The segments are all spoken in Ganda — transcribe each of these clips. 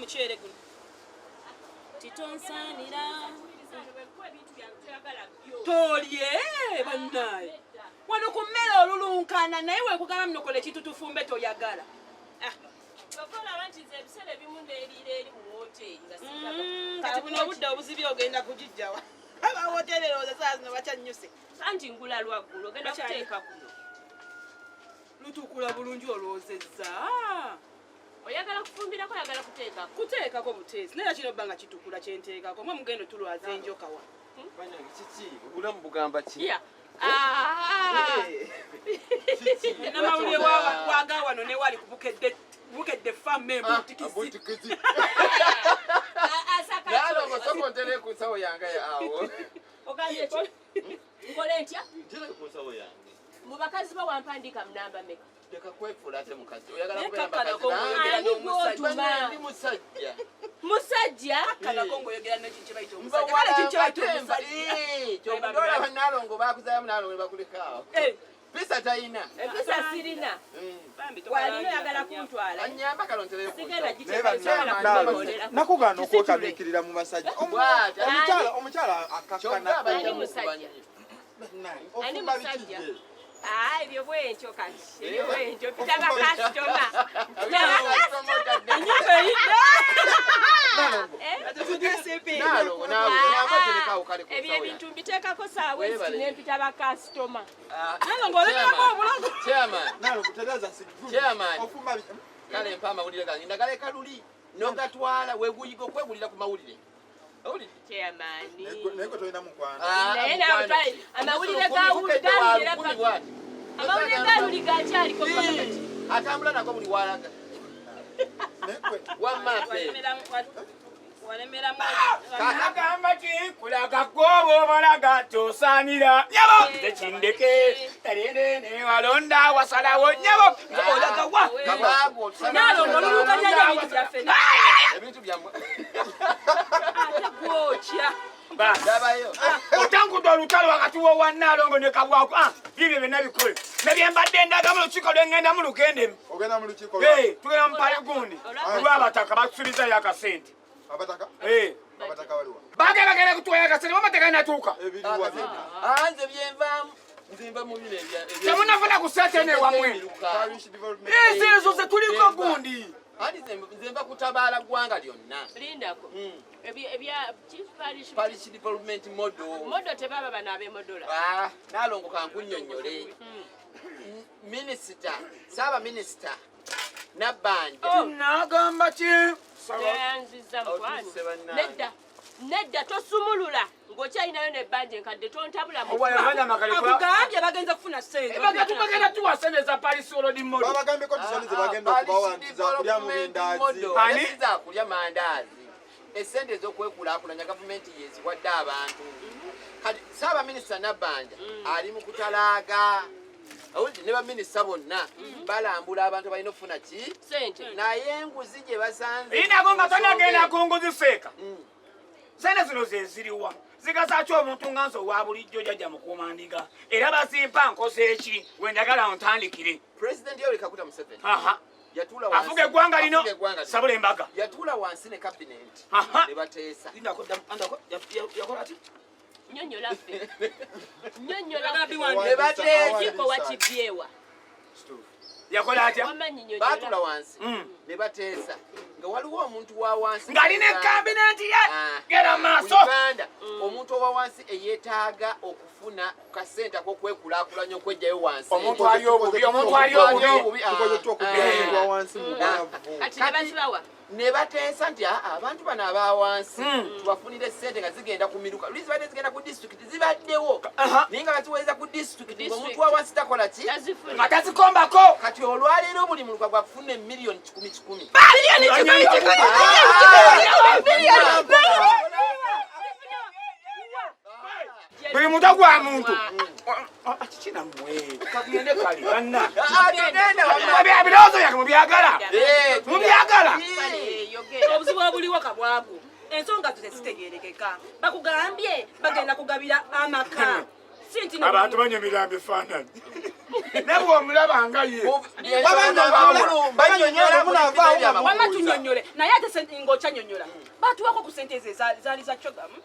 Omuceere guno titonsaanira tolye bannaye wano ku mmere olulunkana naye wekugamba muno kola ekintu tufumbe toyagala. Ah. Kati buno obudde obuzibye ogenda kugijjawa abawoteeri erowooza saa zino bakyannyuse. Anti ngula lwaggulo ogenda kuteeka kuno. Lutukula bulungi olwozezza. Oyagala kufumbirako, oyagala kuteekako? Kuteekako buteesi naye kino bba nga kitukula kyenteekako mwe mugenda tulwaza enjoka wa. Kiki obulamu bugamba ki? Yeah. Ah. Namawulire waga wano ne wali kubukedde bukedde fam embutikizi. Nalongo soko ntere ku nsawo yange awo. Ogambye ki? Nkole ntya? Ntere ku nsawo yange. Mu bakazi bo wampandiika mu namba meka? Leka kwefuula ate mukazi. Oyagala Naye kubeera kakkanako bakazi bange. ng'oyogera Ani n'omusajja. gw'otuma? Ndi musajja. Musajja? Kakkanako ng'oyogera n'ekintu kye bayita omusajja. Kale ekintu kye bayita omusajja. Kyokka olaba Nalongo bakuzayamu Nalongo ne bakuleka awo. Eh, Pisa talina. Empisa sirina. bambi Walina oyagala kuntwala. Anyamba kalo ntere ku Sigenda nsawo. giteeka Naye nsobola banna- kukolera. Nakugaana okwekamiikirira mu basajja. Bw'ati. Omukyala omukyala Kyokka akakkana. abajja Ani musajja? Bannange, Ani ofumba biki musajja? gye? Ah, ebyo bwentyo kati. Ebyo bwentyo. Mpita bakasitoma. Mpita bakasitoma. Ennyumba eyidde. Nalongo, Eh? Nalongo naawe nyamba oterekawo kale ku Ebyo nsawo ebintu yange. mbiteekako saawa ezi Weebale. ne mpita bakasitoma. Ah, Nalongo olemerako obulago. Chairman, Nalongo, tereza sigulu. Chairman. Ofumba biki? Kale mpa amawulire gange ndagaleka luli nogatwala weguyiga okwegulira ku mawulire. Owulidde? Chairman. Naye gwe tolina mukwano. Ah, Naye naawe mukwano. twali- amawulire ga Omusolo Wuli gukedde wa galira lukumi pa- bw'ati. Amawulire ga Luli gakyaliko paka kati. Atambula nago buli walaga. Naye gwe Wamma mpe. Walemeramu. Agamba ki kulaga gwoba obalaga tosaanira nyabo nze kindeke talende walonda wasalawo nyabo nze olaga wa Kabaago otusala- Nalongo olulunkanya nnyo ebintu byaffe. Ebintu byammwe. Ate gwokya. Basi. Labayo. Otangudde olutalo wakati w'owa Nnaalongo ne Kabwako. Ah, bibyo byonna bikole ne bye mbadde ndaga mu lukiiko lwe ŋŋendamu lugendemu. Ogenda mu lukiiko lwa- Eh, tugenda mu paligundi olw'abataka batusuubizayo akasente. Abataka? Eh, Abataka waliwa? bagenda bagenda kutuwayo akasente bama teganatuuka. Ebiriwa byonna. Ah, nze byenvaamu. Nze nva mu bino Temunnafuna ku ssente eno ewammwe. Emiruka. Parish development. Ensi ezo ze tuliko gundi. Anti nze nva kutabaala ggwanga lyonna. Lindako. Ebya chief parish Parish development model. Modo tebaba bano ab'emodola. Ah, Nalongo kankunnyonnyole. Minisita, Ssaabaminisita Nabbanja. Nagamba ki? Teyanzizza mukwano. Otuuse bannange. Nedda. Nedda tosumulula ng'okyalinayo n'ebbanja enkadde tontabula mu Obwayamanya amakale kwa- Akugambye bagenza kufuna ssente. Bagenda tuwa ssente za Paris World Model. Babagambyeko nti sente ze bagenda okubawa nti za kulya mu bindaazi. Ani? Ani? Zakulya mandaazi. Essente ez'okwekulaakulanya gavumenti yeziwadde abantu. Kati Ssaabaminisita Nabbanja ali mu kutalaaga. Owulidde ne baminisita bonna balambula abantu balina okufuna ki? ssente. Naye enguzi gye basanze. Inago nga tonagenda ku nguzi seeka. Ssente zino ze ziriwa? Zigasa ki omuntu nga nze owa bulijjo jjajja mukuumandiga? Era bazimpa nkoze eki? We njagala ontandikire. President Yoweri Kaguta Museveni Aha. yatuula wansi. Afuga eggwanga lino. Afuga eggwanga lino. Sabula embaga. Yatuula wansi ne cabinet Aha. ne bateesa. Lindako, andako, yakola ati? Nnyonnyola ffe. Nnyonnyola Oyagala ffe. biwandiike. Ne bateesa. Ekiko wakibbyewa. Yakola atya? Wamanyi nnyonnyola. Baatula wansi ne bateesa nga waliwo omuntu wa wansi Ng'alina ekabineti ye. Ah. Gera Mu maaso. Uganda omuntu owa wansi eyeetaaga okufuna ku kasente ak'okwekulaakulanya okwejjayo wansi. Omuntu ali obubi, omuntu ali obubi. Tukoze tutya okuggya omuntu wa wansi mu bwavu? Kati ne bazibawa. Ne bateesa nti aa abantu bano aba wansi tubafunire sente nga zigenda ku miruka luli zibadde zigenda ku disitulikiti zibaddewo naye nga baziweereza ku disitulikiti ng'omuntu wa wansi takola ki Tazifuna. Nga tazikombako. Kati olwaleero buli muluka gwakufuna emiliyoni kikumi kikumi. Miliyoni kikumi kikumi. Buli mutwe gwa muntu. Kiki nammwe? Kagende kale banna. Ah, tugenda wamma. Mwe ebirowoozo byange mubyagala. Eh, Mubyagala. Eh. Yogera. Obuzibu obuliwo kabwagu. Ensonga zo tezitegeerekeka. Bakugambye bagenda kugabira amaka. Si nti no- Abantu banyumira bifaananyi. Ne bw'omulaba nga ye. Banyonyola. Wamma tunyonyole, naye ate ng'okyanyonyola, batuwako ku sente ezo zaali za chogamu,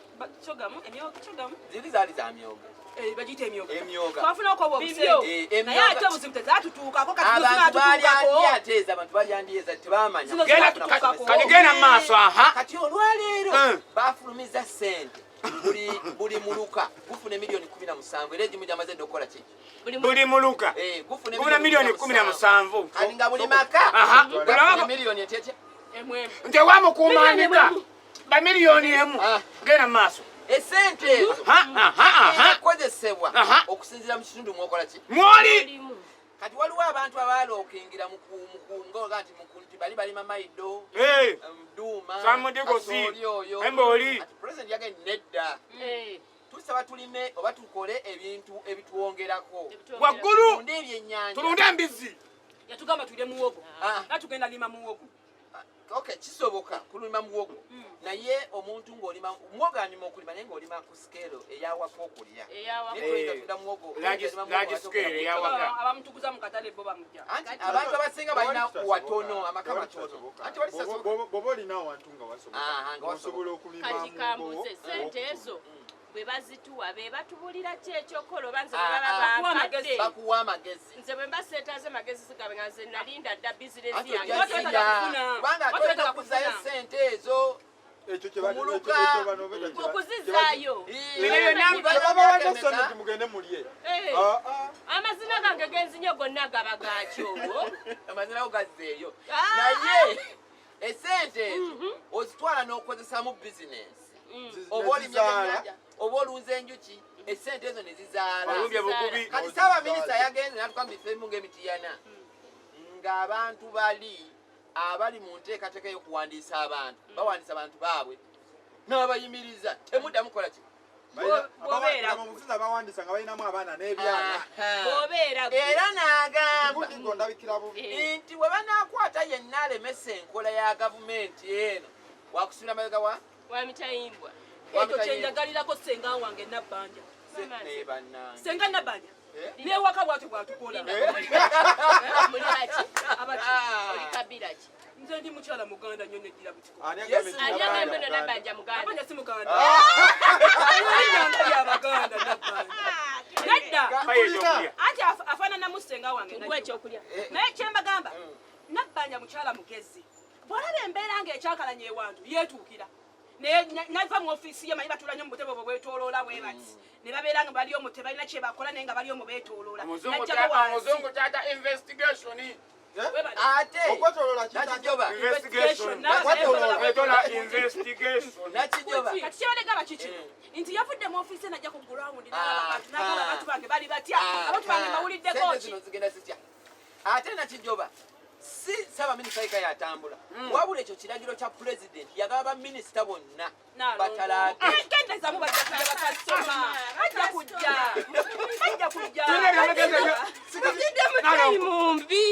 chogamu, emyoga, chogamu. Ziri zaali za myoga. Eh, bagiyita emyoga. Emyoga. Twafunako obwo Bibyo. obusente, Eh, naye emyoga. ate obuzibu tezatutuukako. Kati Abantu zinatutuukako. balyandyeza, abantu balyandyeza, tebamanya. Zino Genda. zinatutuukako. Kati genda mu maaso, aha. Kati olwaleero bafulumiza sente, buli muluka gufuna 17 miliyoni, era egimu gyamaze dde okukola ki. Buli muluka Eh, gufuna gufuna 17 miliyoni. Kati nga buli maka Aha. gafuna miliyoni etetya. Emwemu. Nti ewamukuumanika ba 1 miliyoni. Ah. Genda mu maaso. Esente ezo Ha, aha, aha. ekozesebwa okusinziira mu kitundu mwokola ki. Mwoli. Kati waliwo abantu abalookingira ngoga nti nti bali balima maido, Eh, duuma, Samudigosi, kasooli oyo. Embooli. Kati president yagambye nedda, tusaba tulime oba tukole ebintu ebitwongerako. Waggulu. Tulunde ebyennyanja. Tulunde embizzi. Yatugamba tulye muwogo. Ah. Nga tugenda lima muwogo. Okay, kisoboka kulima muwogo, naye omuntu ng'olima muwogo anyuma okulima, naye ng'olima ku scale eyawaka okulya. Eyawaka. Naye toyinza tunda muwogo. Large scale eyawaka. Abamutuguza mu katale bo bamujja. Anti abantu abasinga balina watono, amaka matono, anti wali sasoboka. Bwoba olina awantu nga wasoboka, Aha, nga wasoboka. osobola okulima Kati muwogo. kambuze, sente ezo bwe bazituwa, be batubulira ki ekyokukola, oba nze bwe Ah, baba ah. bampadde? Bakuwa amagezi. Nze bwe mba seetaaze magezi zigabe, nga nze nalinda dda bizinesi Anti yange. ojja Watu zirya, kufuna. kubanga Watu toyinza wetaaga okuzzaayo kufuna. sente ezo. Ekyo kye bali- Omuluka. ekyo bano beta kye Okuzizaayo. Bino byonna Tebabawadde sente nti mugende mulye. Eh, Ah, ah. amazina gange genzinye gonna gaba gakyowo. Amazina go gazzeeyo. Ah. Naye esente ezo ozitwala n'okozesamu bizinesi, oba olimye Nezizaala. ebyennyanja, oba olunze enjuki, esente ezo ne zizaala. Olumbye bugubi. Kati saabaminisita yagenze natuka mu bifo ebimu ng'emitiyana, ng'abantu bali abali mu nteekateeka y'okuwandiisa abantu, bawandiisa abantu baabwe, n'abayimiriza, temuddamu kola ki. Bw'obeera- Nga mu bufuzi abawandiisa nga balinamu abaana n'ebyana. Aha. Bw'obeera gwe. Era n'agamba Gundi go ndabikira bubi. Eh. nti bwe banaakwata yenna alemesa enkola ya gavumenti eno, wakusubira mabega wa Wamitayimbwa. Ekyo kyenjagalirako senga wange Nabbanja. Ne bannange. Senga Nabbanja Eh? newaka bwatyo bwatukola. Muli baki? Abaki? Oli kabira ki? Nze ndi mukyala muganda nnyo, neddira butiko. Ani Yes. agambye nti Ani agambye no Nabanja Nabbanja muganda? Nabbanja si muganda? Erinnyanga lyabaganda Nabbanja nedda. Bayo ekyokulya. Anti afaananamu senga wange. Nkuwa Najjo. ekyokulya. Naye kyembagamba, Nabbanja mukyala mugezi. Bw'olaba embeera ng'ekyakalanya ewantu, yeetuukira naye nava mu ofiisi ye. Manyi batuula nnyo mu butebe bwe bwetooloola bwe bati, ne babeera nga bali omu, tebalina kye bakola, naye nga bali omu beetooloola. Omuzungu Najjako wansi. omuzungu taata investigation. Webale. Ate Okwetoloola Nakijoba. Investigation. N'abayeetoloola. Etola investigation. Nakijoba. Kati kyebadegaba kiki? Nti yavudde mu ofiisi, najja ku ground, n'alaba abantu, n'agamba, abantu bange bali batya? Abantu bange bawuliddeko Sente ki? zino zigenda zitya? Ate Nakijoba, si saabaminisita yeka yatambula, wabula ekyo kiragiro kya pulezidenti, yagaba baminisita bonna batalaage. Gendezamu, bajja kujja bakasoma, bajja kujja, bajja kujja. Tulina ebyamagezi ebyo. Muzidde mutayi mumbi.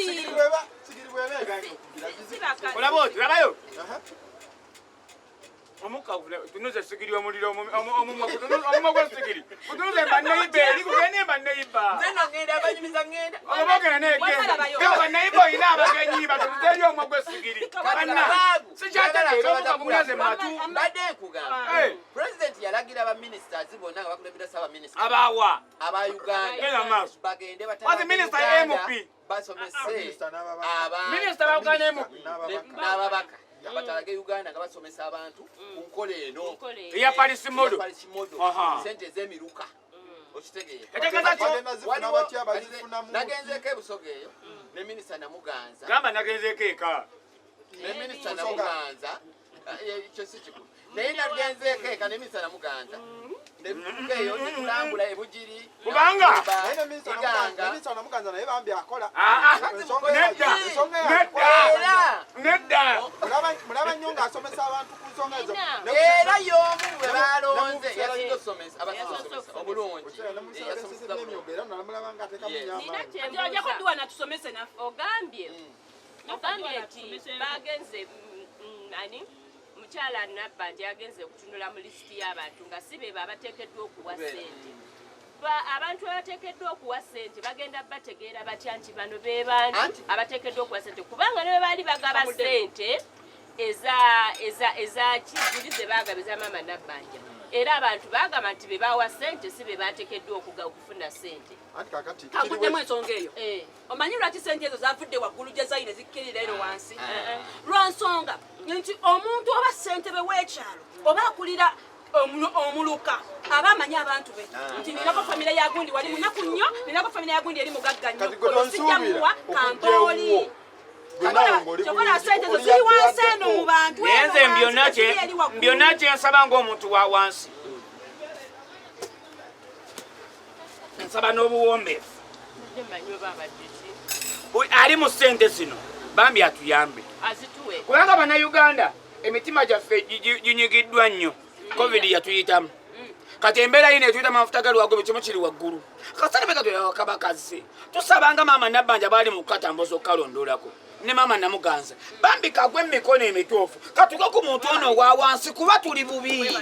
Sigiri bweba eganye okugira. Sibaka. Olaba oti, labayo. Aha. Omukka tunuze esigiri, omuliro, omumwa omumwa gw'esigiri kutunuze baneiba eri, kugende baneiba. Nze no ŋŋenda abanyumiza, ŋŋenda. Oba ogenda negenda baneiba, olina abagenyi, batunuze eri omumwa gw'esigiri. Banna sikyategeera, omukka gunaze matu. Mbadde nkugamba, Eh. pulezidenti yalagira baministers bonna nga bakulembera saabaminisita Abawa aba Uganda Genda maaso. bagende Wazi minister Uganda, MP. basomese Minisita n'ababaka. abantu. Minisita ba Uganda MP. N'ababaka. N'ababaka batalage Uganda nga basomesa abantu ku nkola eno. Nkola eno. Eya Paris model. Eya Paris model. Sente ez'emiruka, okitegeera? Etegeeza ki? Bagenda zifuna batya? Bazifunamu? Nagenzeeko ebusoga eyo ne minisita Namuganza. Gamba nagenzeeko eka. Ne minisita Namuganza. Eh, ekyo si kikulu, naye nagenzeeko eka ne minisita Namuganza, netutuuka eyo netulambula ebugiri. Kubanga- Naye ne minisita Iganga. Minisita Namuganza naye bambi akola. Ah, ah. Ensonga Nedda. ensonga Nedda. Era Nedda. Mulaba nnyo ng'asomesa abantu ku nsonga ezo. Nina. Era y'omu bwe balonze Ne mu yasinga okusomesa, abasinga Yasoose okusomesa okusomesa. obulungi. Okiseera ne mu biseera Yasomesa by'emyoga bulungi. era nalamulaba ng'ateekamu Yes. nnyo Nina amaanyi. Ajja kyembuuza. kudduwa natusomese naffe. Ogambye nti bagenze ani, mukyala Nabbanja yagenze okutunula mu lisiti y'abantu nga si beebo abateekeddwa okuwa Kubeera. ssente. Abantu abateekeddwa okuwa ssente bagenda bategeera batya nti bano be bantu abateekeddwa okuwa ssente, kubanga ne bwe baali bagaba ssente eza kizuli ze baagaba eza maama Nabbanja, era abantu baagamba nti be bawa ssente si be bateekeddwa okufuna ssente. Kaguddemu ensonga eyo. Omanyi lwaki ssente ezo zavudde waggulu gye zayine zikkirira eno wansi? Lwa nsonga nti omuntu oba ssentebe w'ekyalo oba akulira omuluka aba amanyi abantu be nti ninako famire ya gundi wali munaku nnyo, ninako famire ya gundi eri mugagga nnyo, sijja muwa kampooli. Kyokola ssente ezo ziri wansi eno mu bantu. Naye nze mbyonna kyensaba ng'omuntu wa wansi, nsaba n'obuwombeefu ali mu ssente zino bambi atuyambe, kubanga bannayuganda emitima gyaffe ginyigiddwa nnyo. Covid yatuyitamu, kati embeera yino etuyitamu, amafuta gali waggulu, kimu kiri waggulu. Kasana bekatuyakabakazze tusabanga maama Nabbanja baali mu kukatambuza okukalondolako ne maama Namuganza bambi kagwe emikono emituufu katuke ku muntu ono owa wansi, kuba tuli bubi,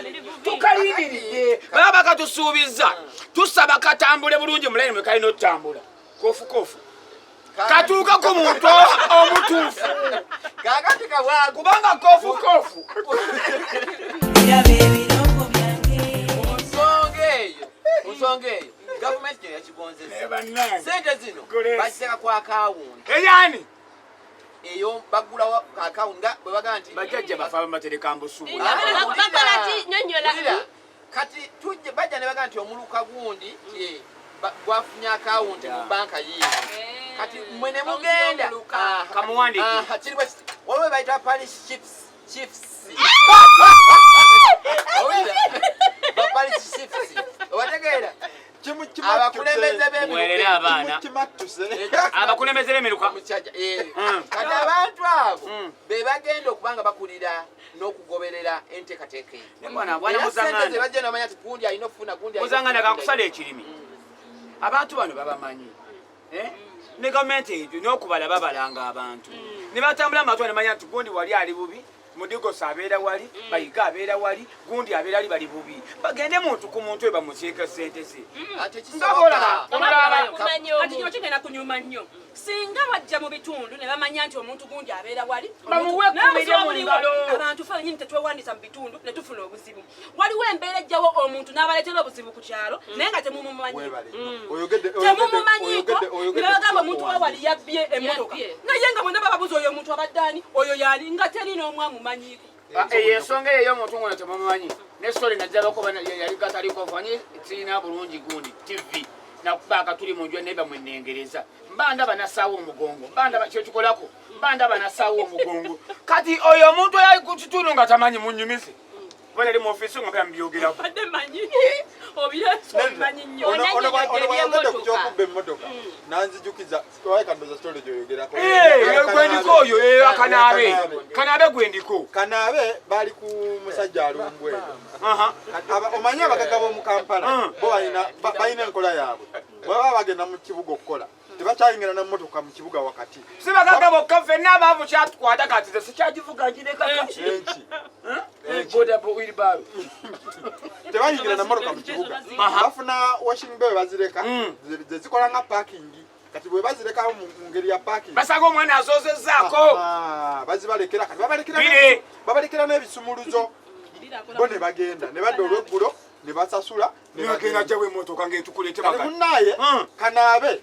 tukalindiridde baba bakatusuubiza. Tusaba katambule bulungi mulayini mwe kalina otutambula kofu kofu katuuka ku muntu omutuufu, kubanga kofu kofu. Nsonga eyo gavumenti gyo yakigonzesa, sente zino baziteeka ku akawunti. Eyani? Eyo bagulawo akawunti nga bwe bagamba nti bajjajja bafe abatereka mbusuula. Kati tujje bajja ne bagamba nti omuluka gundi gwafunye akawunti mu banka yiino, kati mwe ne mugenda kamuwandiike. Kiri bwe kiti, waliwo bayita parish chiefs, parish chiefs, obategeera? Abakulembeze b'emiruka, abakulembeze b'emiruka. Kati abantu abo be bagenda okuba nga bakulira n'okugoberera enteekateeka eyo. Era bajja namanya nti gundi alina okufuna gundi. Muzangana kakusala ekirimi, abantu bano babamanyi ne gavumenti eyo n'okubala babalanga abantu ne batambula amatwa ne manya nti gundi wali ali bubi, Mudigosi abeera wali, Bayiga abeera wali, gundi abeera ali bali bubi, bagende muntu ku muntu oyo bamuteeka sente ze. Nga bolaba. Kati kino kigenda kunyuma nnyo singa bajja mu bitundu ne bamanya nti omuntu gundi abeera wali, bamuwe mu ngalo. Abantu fe nyini tetwewandiisa mu bitundu ne tufuna obuzibu. Waliwo embeera ejjawo omuntu n'abaleetera obuzibu ku kyalo naye nga temumumanyi, temumumanyiiko, ne babagamba omuntu wawali yabbye emmotoka, naye nga mwena bababuza oyo omuntu abadde ani, oyo yaani, nga teri n'omu amumanyiiko. Eyo ensonga eyo ey'omuntu ngono temumanyi ne sori najjabako yali gataliko fanyi sirina bulungi gundi tv nakuba akatuli mu nju neba mwenengereza mba ndaba nasaawo omugongo, mba ndaba kyekikolako, mba ndaba nasaawo omugongo. Kati oyo omuntu eyali ku kitundu nga tamanyi munyumize, kuba yali mu ofiisi nga mbyogerako. Badde manyi obireese, obimanyi nnyo. Ono bwayogedde ku kyokubba emmotoka nanzijukiza wakandoza story gyoyogerako. Gwendiko oyo kanaabe kanaabe gwendiko. Kanaabe bali ku musajja alumbwe. Omanyi abagagga b'omu Kampala bo balina enkola yaabwe, bwebaba bagenda mu kibuga okukola tebakyayingira na mmotoka mu kibuga wakati. Si bagagga bokka, ffenna abaavu kyatukwata. Kati ze sikyagivuga, ngirekaka. Enki? Boda wheelbarrow. Tebayingira na mmotoka mu kibuga, bafuna washing bay bazireka ze zikola nga parking. Kati bwe bazireka mu ngeri ya parking, basanga omwana azoozezzaako. Bazibalekera kati babalekera Bire. Babalekera n'ebisumuluzo, bo ne bagenda ne badda olweggulo ne basasula ne negenda bagenda. Jjawo emmotoka ng'etukula. Kati Etebagala. munaaye kanaabe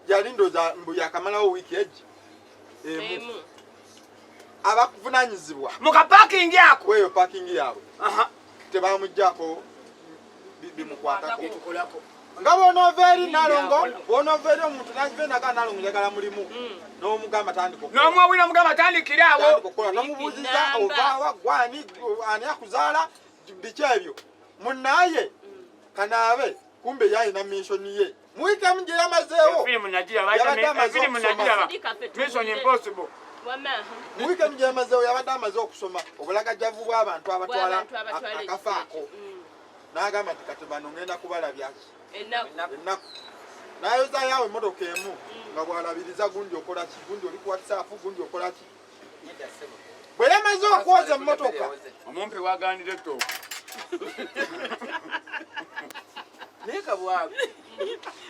yali ndooza mbu yakamalawo wiiki egi emu, abavunanyizibwa mu kapakingi ako kweyo parking yaabwe tebamugjako bimukwatako. Etukolako. Nga bw'onoova eri Nalongo, bw'onoova eri omuntu nagiva enaga Nalongo njagala mulimu, n'omugamba tandika okukola. N'omwawulira mugamba tandikira awo. Tandika okukola, n'omubuuziza ovaawa, gwani, ani akuzaala, biki ebyo. Munaaye kanaabe kumbe yalina mission ye muwiiki emu gye yamazeewo. Efirimu nagiraba. Yabadde amaze Efirimu okusoma. nagiraba, Mission Impossible. Mu wiiki emu gye yamazeewo yabadde amaze okusoma obulagajjavu bw'abantu abatwala Bw'abantu abatwala akafaako, n'agamba nti kati bano ngenda kubalabya ennaku. Ennaku n'ayozaayo emmotoka emu nga bw'alabiriza gundi okola ki, gundi oli ku WhatsApp, gundi okola ki. Bwe yamaze okwoza emmotoka, Omumpi wagandire ettooke. Naye kabwago.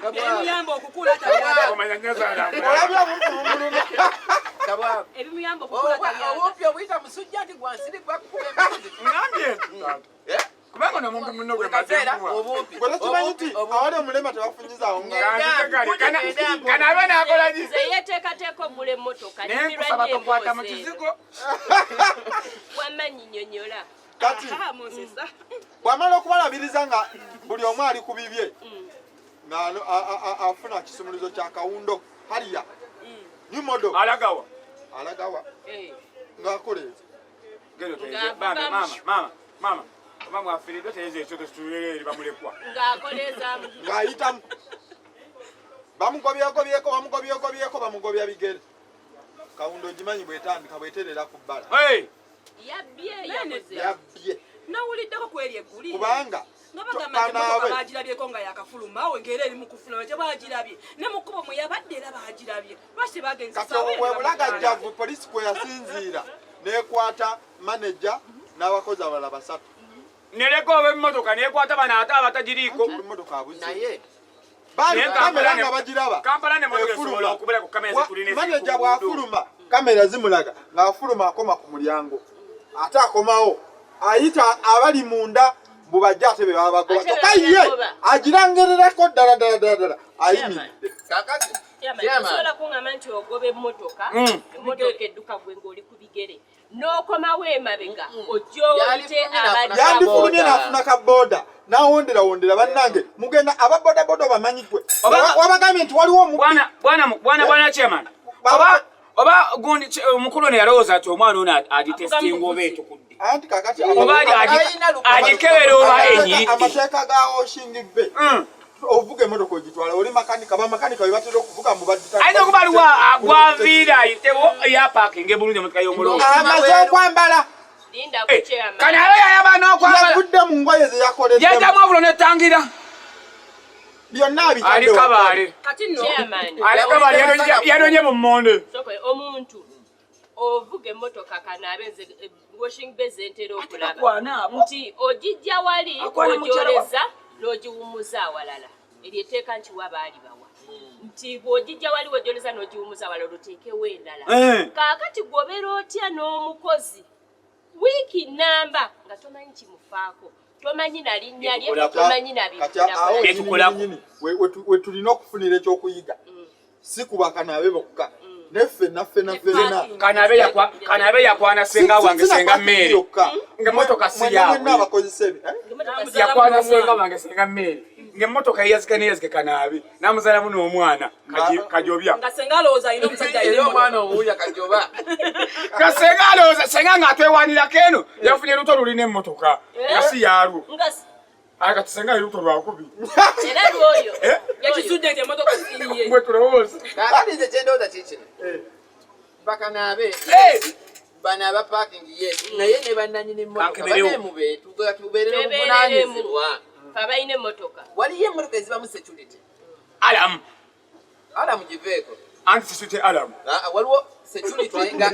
Ebimuyamba okukula tabyaga. Omanya nyazaala. Olabye obumpi bumuluma. Kabwago. Ebimuyamba okukula tabyaga. Obumpi obuyita musujja nti gwansiri gwakukuba embuzi. Ngambye nti Eh? kubanga ono mumpi munno gwe maze Kaseera nkuwa. obumpi. Gwe tokimanyi nti Obumpi. awali omulema tebafunyizaawo ngalo. Kana abe n'akola ki? Nze yeteekateeka okugula emmotoka. Naye Nyumirwa nkusaba nnyo tokwata mu emboozi eno. kizigo. Wamma nnyinyonnyola. Kati Aha, munsesa. bw'amala okubalabiriza nga buli omu ali ku bibye nga afuna kisumuluzo kya kawundo haliya new model Alagawa. alagawa Eh. ng'akola ekyo. Genda otereze. Ng'avuga Bambi, maama, maama, maama. Oba mwafiiriddwa tereza ekyoto situlere eri bamulekwa. Ng'akoleezaamu. Ng'ayitamu bamugobyegobyeko bamugobyegobyeko bamugobya bigere. Kawundo ogimanyi bwetandika bweterera ku bbala. Hey! Yabbye yakoze. Yabbye. Nawuliddeko kweri egguli. Kubanga Nga bagamba nti emmotoka kanaabe baagirabyeko nga yakafuluma awo ng'era eri mu kufuluma tebaagirabye ne mu kkubo mwe yabadde era baagirabye lwaki tebagenze kati obwo bwe bulagajjavu poliisi kwe yasinziira n'ekwata maneja n'abakozi abalala basatu. Nereka ow'emmotoka nekwata bano ate abatagiriiko. Emmotoka abuze. Naye Baali Naye kamera Kampala nga bagiraba. Kampala n'emmotoka Efuluma. esobola okubeera ku kamera zetulina eziri Maneja ku bw'afuluma kamera zimulaga ng'afuluma akoma ku mulyango ate akomawo ayita abali munda bubajja ate be baba bagoba. Ate be Kyokka ye bagoba. agirangererako ddala ddala ddala ddala ayimiridde. Kakati. Chairman, Chairman. tosobola kuŋŋamba nti ogoba emmotoka, emmotoka edduka gwe ng'oli ku bigere n'okomawo emabega ojja oyite Yalifulumye abadda. Yandifulumye Boda. n'afuna ka boda n'awonderawondera. Bannange mugenda aba bodaboda bamanyi gwe wabagambye nti waliwo omubbi. Bwana bwana bwana bwana chairman. Oba gundi omukulu ono yalowooza nti omwana ono agitestinga oba etukudde. Anti kakati Oba Alina agikebera oba enyiridde. Amateeka ga washing bay, ovuga emotoka ogitwala oli makanika, bamakanika bebatera okuvuga mu badita. Ayinza okuba aliwo agwaviira ayitewo yapaakinga bulungi emotoka y'omulongo. Amaze okwambala. Linda ku chairman. Kano abe yayaba n'okwambala. Yavudde mu ngoye ze yakoleddemu. Yajjamu obulo netangira. Byonna abitadde Ali kabaale. Kati nno Chairman. Ali kabaale yanonye mu mmonde. Soko omuntu ovuga emmotoka kanaabe nze washing bay zentera okulaba Akwana abo. nti ogijja wali Akwana mukyala wa- ogyoleza n'ogiwummuza awalala. Eryo etteeka nkiwa baali bawa nti bw'ogijja wali ogyoleza n'ogiwummuza awalala oteekewo endala. Kaakati gw'obeera otya n'omukozi wiiki namba nga tomanyi kimufaako, tomanyi na linnya lye, Byetukolako. tomanyi na Kati awo bintu? Byetukolako. nyini we tulina okufunira ekyokuyiga, si kubakanaabe bokka neffe naffe naffe fena. Kanabe yakwana senga wange senga Mary. Ng'emmotoka si yaabwe. Mwenna abakozesa ebi Yakwana senga wange senga Mary. Ng'emmotoka eyazika neyazike kanaabe. N'amuzalamu n'omwana Kajobya. Nga senga alowooza alina omusajja alina Era emmotoka. omwana owulira kajoba. Nga senga alowooza senga ng'atwewanirako eno yafunye luto lulina emmotoka nga si yaalwo. Nga Ate kati senga ali luto lwakubi. Era lwoyo. Eh? Yakizudde nti emmotoka siyiye. Gwe tulowooza. Kakati nze kyendowooza kikino. Bakanaabe. Eh! Bano aba parking, yes, naye ne bannannyini mmotoka Kankeberewo. baneemube tubeere Twebeereremu. n'obuvunaanyizibwa. Fe abalina emmotoka. Waliyo emmotoka ezibamu security. Alarm. Alarm giveeko. Anti security alarm. Ah, waliwo security nga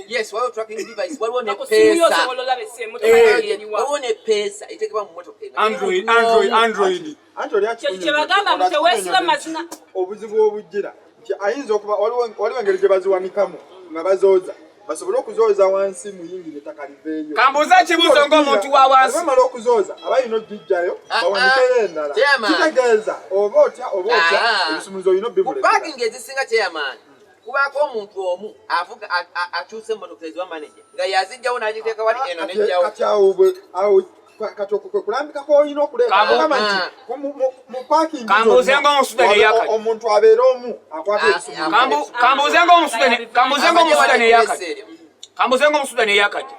yes, waliwo tracking device, waliwo ne Ku simu yo peesa. osobola olaba emmotoka eriwa. Waliwo ne peesa eteekebwa mu mmotoka eno. Android, Android, Android. Anti oli Kye kye bagamba mbu teweesiba mazina. Obuzibu obujjira nti ayinza okuba waliwo engeri gye baziwanikamu nga bazooza basobole okuzooza wansi muyingire ettaka liveeyo. Kambuuze ekibuuzo ng'omuntu wa wansi. Bamala okuzooza aba alina ogijjayo Ah, bawanikeyo ah, endala. Chairman. Kitegeeza oba otya oba otya Ah. ebisumuzo olina Ku obimulekera. parking ezisinga, chairman, kubaako omuntu omu avuga akyusa emmotoka eziwa manager nga yazijjawo n'agiteeka wali eno nejjawo. Kati awo awo kati okwo kwe kulambika kwolina okuleeta. Ogamba nti mu parking Kambuuze zonna, ng'omusudani eyakati. omuntu abeere omu akwata Ah, ebisumuzo. Kambuuze ng'omusudani eyakati. Kambuuze ng'omusudani eyakati.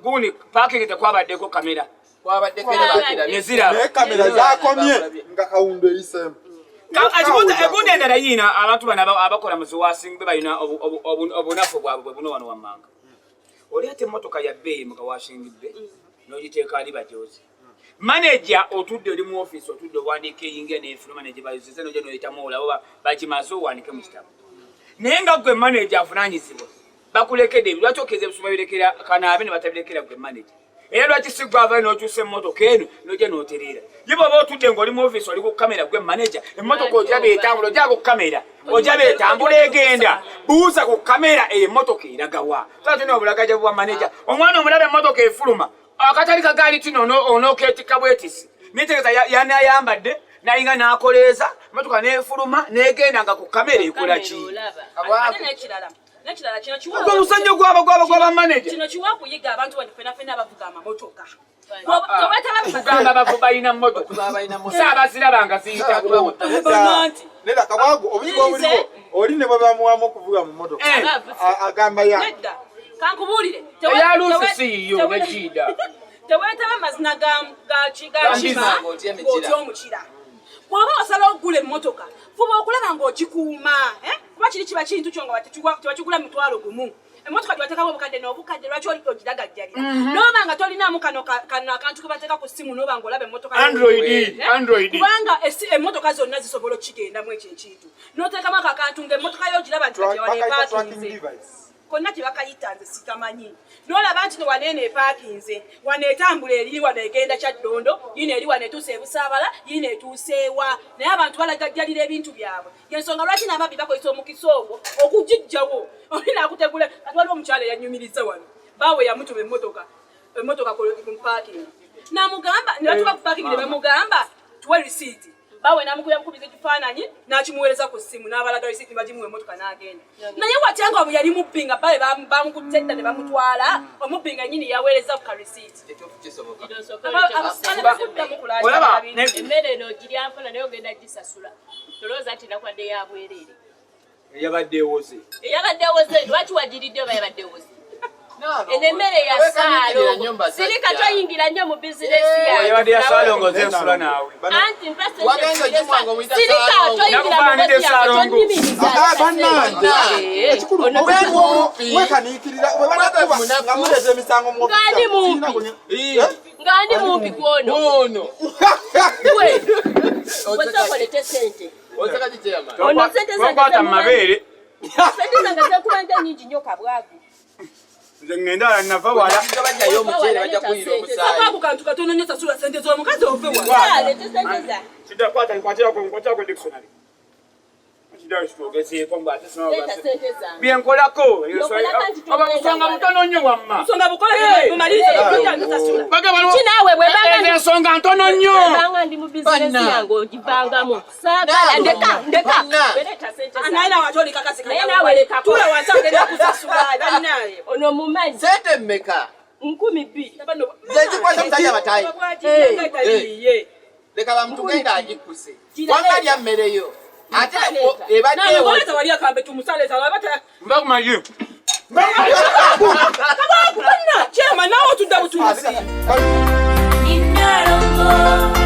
Gundi parking tekwabaddeko kamera. Kwabaddeko era bakirabye. Ne ziraba. Naye kamera zakomye nga kawundo eyiseemu. Ekibuuzo egundi endala yiina abantu bano abakola mu ziwasingi be balina obunafu bwabwe bwe buno wano wammanga. Oleeta emmotoka ya bbeeyi mu kawashingi be n'ogiteeka ali bajozi. Maneja otudde oli mu ofiisi otudde owandiika eyingira n'enfuluma ne gye bayozeza n'ojja n'oyitamu olaba oba bagimaze owandiike mu kitabo. Naye nga gwe maneja avunaanyizibwa bakulekedde ebyo, lwaki okkiriza ebisuma birekera kanaabe ne batabirekera gwe maneja? Era lwaki si gwe avayo n'okyusa emmotoka eno n'ojja n'otereera? Ye bw'oba otudde ng'oli mu ofiisi oli ku kamera gwe maneja, emmotoka ogiraba etambula ojja ku kamera, ojaba etambula egenda. Buuza ku kamera eyo emmotoka eragawa. Tuba tulina obulagajavu bwa maneja. Omwana omulaba emmotoka efuluma, akatali kagaali tino onookeetikka bwetisi. Nitegeeza yanayambadde nayinga n'akoleeza emmotoka n'efuluma n'egenda nga ku kamera ekola ki? Ogwo omusannyo gwaba gwaba gwaba maneja. Kino kiwa okuyiga abantu bano fena fena abavuga amamotoka. Kugamba bavu balina mmotoka. Saabaziraba nga ziyitako. Neda kabwagu obuzibu obuliwo oli ne bwe bamuwamu okuvuga mu mmotoka agamba ya. Nedda kankubuulire. Eya Luusi si yiyo nekiida. Teweetaba mazina ga kima ng'otya omukira. Bw'oba osala okugula emmotoka fuba okulaba ng'ogikuuma kuba kiri kiba kintu kyo nga tebakigula mitwalo gumu. Emmotoka gyebateekamu obukadde n'obukadde lwaki ogiragajjalira? N'oba nga tolinaamu kano akantu ke bateeka ku ssimu n'oba ng'olaba emmotoka Android. Kubanga emmotoka zonna zisobola okukigendamu ekyo ekintu. N'oteekamu ako akantu ng'emmotoka yo ogiraba nti kati wano epaakinze. Konna kye bakayita nze sikamanyi. N'olaba nti no wano eno epaakinze, wano etambula eri wano egenda Kyaddondo, yiino eri wano etuuse e Busaabala, yiino etuuse ewa. Naye abantu balagajjalira ebintu byabwe. Y'ensonga lwaki n'ababbi bakozesa omukisa ogwo okugiggyawo. Oli n'akutegula, kati waliwo omukyala eyanyumiriza wano, bbaawe yamutuma emmotoka, emmotoka ku parking. N'amugamba, ne batuuka ku parking ne bamugamba tuwe risiiti. Bbaawe n'amukubira bukubiza ekifaananyi n'akimuweereza ku ssimu n'abalaga risiiti ne bagimuwa emmotoka n'agenda. Naye watya nga yali mubbi nga bbaawe bamukutte dda ne bamutwala, omubbi nga nnyini yaweereza ku ka risiiti. Emmere eno ogirya mpola naye ogenda gisasula. Tolowooza nti nakwadde ya bwereere. Eyabadde ewoze. Eyabadde ewoze lwaki wagiridde oba yabadde ewoze? Eno emmere ya Ssaalongo. Sirika toyingira nnyo mu bizinesi yange. Eyabadde ya Ssaalongo nze nsula naawe. Anti mpa sente. Sirika toyingira mu bizinesi yange tonyimiriza. Bannange ekikulu wekaniikirira bwe banakuba nga muleeta emisango mu Ng'ani mumpi? Ng'ani mumpi kw'ono? Ono. Gwe. Osooka sente. Ono sente zange Tokwata mu mabeere. Sente zange zekubanja nnyingi nnyo kabwagu. Nze ngenda wala nava wala. Bajjayo omuceere bajja kuyira omusaayi. Kabwagu kantu katono nnyo sasula sente z'omukazi ove wala. Leeta sente zange. Kidda kwata nkwatirako nkwatirako dictionary. Byenkolako oba busonga butono nnyo wamma. Busonga bukole bumalirize bujja Kinaawe bwe banga ensonga ntono nnyo. Banga ndi mu bizinesi yange ogivangamu. Saagala ndeka ndeka. Leeta sente zange. Naye nawe ate oli kakasi Naye naawe lekako. Tuula wansi agenda kusasula bannaaye. Ono mumanyi. Sente mmeka? 2000. Nze nzikwata musajja batayi. Leka bamutugenda agikkuse. Wamma lya mmere yo. Ate ebadde ewo. Wali akambe tumusale zala bata. Mbakumanyi. Kabwagu banna kyema naawe otudda butuuzi. Inalongo.